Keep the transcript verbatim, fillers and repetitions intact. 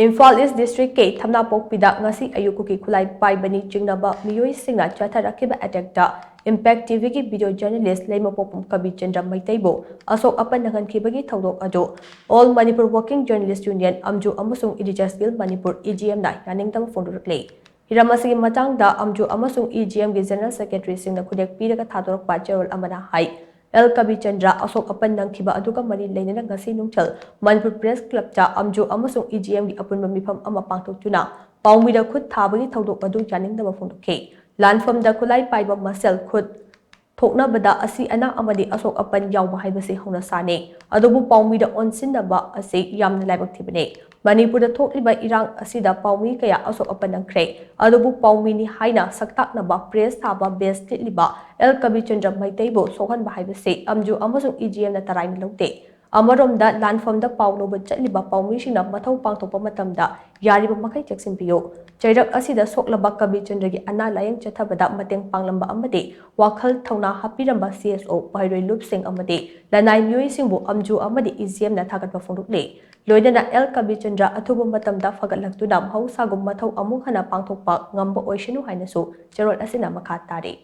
ꯏꯝꯐꯥꯜ ꯏꯁ ꯗꯤꯁꯇ꯭ꯔꯤꯛꯀꯤ ꯊꯝꯅꯥꯄꯣꯛꯄꯤꯗ ꯉꯁꯤ ꯑꯌꯨꯛ ꯀꯨꯀꯤ ꯈꯨꯠꯂꯥꯏ ꯄꯥꯏꯕꯅꯤ ꯆꯤꯡꯅꯕ ꯃꯤꯑꯣꯏꯁꯤꯡꯅ ꯆꯠꯊꯔꯛꯈꯤꯕ ꯑꯦꯇꯦꯛꯇ ꯏꯝꯄꯦꯛ ꯇꯤꯚꯤꯒꯤ ꯚꯤꯗꯤꯑꯣ ꯖꯔꯅꯦꯂꯤꯁ ꯂꯩꯃꯄꯣꯛꯄꯝ ꯀꯕꯤꯆꯟꯗ꯭ꯔ ꯃꯩꯇꯩꯕꯨ ꯑꯁꯣꯛ ꯑꯄꯟ ꯅꯪꯍꯟꯈꯤꯕꯒꯤ ꯊꯧꯗꯣꯛ ꯑꯗꯨ All Manipur Working Journalist Union, ꯑꯝꯖꯨ ꯑꯃꯁꯨꯡ ꯏꯗꯤꯆꯁ ꯒꯤꯜ ꯃꯅꯤꯄꯨꯔ, ꯏ ꯖꯤ ꯑꯦꯝꯅ ꯌꯥꯅꯤꯡꯗꯕ ꯐꯣꯡꯗꯣꯔꯛꯂꯤ꯫ ꯍꯤꯔꯝ ꯑꯁꯤꯒꯤ ꯃꯇꯥꯡꯗ ꯑꯝꯖꯨ ꯑꯃꯁꯨꯡ ꯏ ꯖꯤ ꯑꯦꯝꯒꯤ ꯖꯦꯅꯔꯦꯜ ꯁꯦꯀ꯭ꯔꯦꯇꯔꯤꯁꯤꯡꯅ ꯈꯨꯗꯦꯛ ꯄꯤꯔꯒ ꯊꯥꯗꯣꯔꯛꯄ ꯆꯦꯔꯣꯜ ꯑꯃꯅ ꯍꯥꯏ, ꯑꯦꯜ ꯀꯕꯤꯆꯟꯗ꯭ꯔ ꯑꯁꯣꯛ ꯑꯄꯟ ꯅꯪꯈꯤꯕ ꯑꯗꯨꯒ ꯃꯔꯤ ꯂꯩꯅꯅ ꯉꯁꯤ ꯅꯨꯡꯊꯤꯜ ꯃꯅꯤꯄꯨꯔ ꯄ꯭ꯔꯦꯁ ꯀ꯭ꯂꯕꯇ ꯑꯝꯖꯨ ꯑꯃꯁꯨꯡ ꯏ ꯖꯤ ꯑꯦꯝꯒꯤ ꯑꯄꯨꯟꯕ ꯃꯤꯐꯝ ꯑꯃ ꯄꯥꯡꯊꯣꯛꯇꯨꯅ ꯄꯥꯎꯃꯤꯗ ꯈꯨꯠ ꯊꯥꯕꯒꯤ ꯊꯧꯗꯣꯛ ꯑꯗꯨ ꯌꯥꯅꯤꯡꯗꯕ ꯐꯣꯡꯗꯣꯛꯈꯤ꯫ ꯂꯥꯟꯐꯝꯗ ꯈꯨꯠꯂꯥꯏ ꯄꯥꯏꯕ ꯃꯁꯦꯜ ꯈꯨꯠ ꯊꯣꯛꯅꯕꯗ ꯑꯁꯤ ꯑꯅꯥ ꯑꯃꯗꯤ ꯑꯁꯣꯛ ꯑꯄꯟ ꯌꯥꯎꯕ ꯍꯥꯏꯕꯁꯤ ꯍꯧꯅꯁꯥꯅꯤ, ꯑꯗꯨꯕꯨ ꯄꯥꯎꯃꯤꯗ ꯑꯣꯟꯁꯤꯟꯅꯕ ꯑꯁꯤ ꯌꯥꯝꯅ ꯂꯥꯏꯕꯛ ꯊꯤꯕꯅꯤ꯫ ꯃꯅꯤꯄꯨꯔꯗ ꯊꯣꯛꯂꯤꯕ ꯏꯔꯥꯡ ꯑꯁꯤꯗ ꯄꯥꯎꯃꯤ ꯀꯌꯥ ꯑꯁꯣꯛ ꯑꯄꯟ ꯅꯪꯈ꯭ꯔꯦ, ꯑꯗꯨꯕꯨ ꯄꯥꯎꯃꯤꯅꯤ ꯍꯥꯏꯅ ꯁꯛꯇꯥꯛꯅꯕ ꯄ꯭ꯔꯦꯁ ꯊꯥꯕ ꯕꯦꯁ ꯂꯤꯠꯂꯤꯕ ꯑꯦꯜ ꯀꯕꯤꯆꯟꯗ꯭ꯔ ꯃꯩꯇꯩꯕꯨ ꯁꯣꯛꯍꯟꯕ ꯍꯥꯏꯕꯁꯤ ꯑꯝꯖꯨ ꯑꯃꯁꯨꯡ ꯏ ꯖꯤ ꯑꯦꯝꯅ ꯇꯔꯥꯏꯅ ꯂꯧꯗꯦ꯫ ꯑꯃꯔꯣꯝꯗ ꯂꯥꯟꯐꯝꯗ ꯄꯥꯎ ꯂꯧꯕ ꯆꯠꯂꯤꯕ ꯄꯥꯎꯃꯤꯁꯤꯡꯅ ꯃꯊꯧ ꯄꯥꯡꯊꯣꯛꯄ ꯃꯇꯝꯗ ꯌꯥꯔꯤꯕ ꯃꯈꯩ ꯆꯦꯛꯁꯤꯟꯕꯤꯌꯨ꯫ ꯆꯩꯔꯛ ꯑꯁꯤꯗ ꯁꯣꯛꯂꯕ ꯀꯕꯤꯆꯟꯗ꯭ꯔꯒꯤ ꯑꯅꯥ ꯂꯥꯌꯦꯡ ꯆꯠꯊꯕꯗ ꯃꯇꯦꯡ ꯄꯥꯡꯂꯝꯕ ꯑꯃꯗꯤ ꯋꯥꯈꯜ ꯊꯧꯅꯥ ꯍꯥꯞꯄꯤꯔꯝꯕ ꯁꯤ ꯑꯦꯁ ꯑꯣ ꯄꯥꯏꯔꯣꯏ ꯂꯨꯞꯁꯤꯡ ꯑꯃꯗꯤ ꯂꯅꯥꯏ ꯃꯤꯑꯣꯏꯁꯤꯡꯕꯨ ꯑꯝꯖꯨ ꯑꯃꯗꯤ ꯏ ꯖꯤ ꯑꯦꯝꯅ ꯊꯥꯒꯠꯄ ꯐꯣꯡꯗꯣꯛꯂꯤ꯫ ꯂꯣꯏꯅꯅ ꯑꯦꯜ ꯀꯕꯤꯆꯟꯗ꯭ꯔ ꯑꯊꯨꯕ ꯃꯇꯝꯗ ꯐꯒꯠꯂꯛꯇꯨꯅ ꯃꯍꯧꯁꯥꯒꯨꯝ ꯃꯊꯧ ꯑꯃꯨꯛ ꯍꯟꯅ ꯄꯥꯡꯊꯣꯛꯄ ꯉꯝꯕ ꯑꯣꯏꯁꯅꯨ ꯍꯥꯏꯅꯁꯨ ꯆꯦꯔꯣꯜ ꯑꯁꯤꯅ ꯃꯈꯥ ꯇꯥꯔꯤ꯫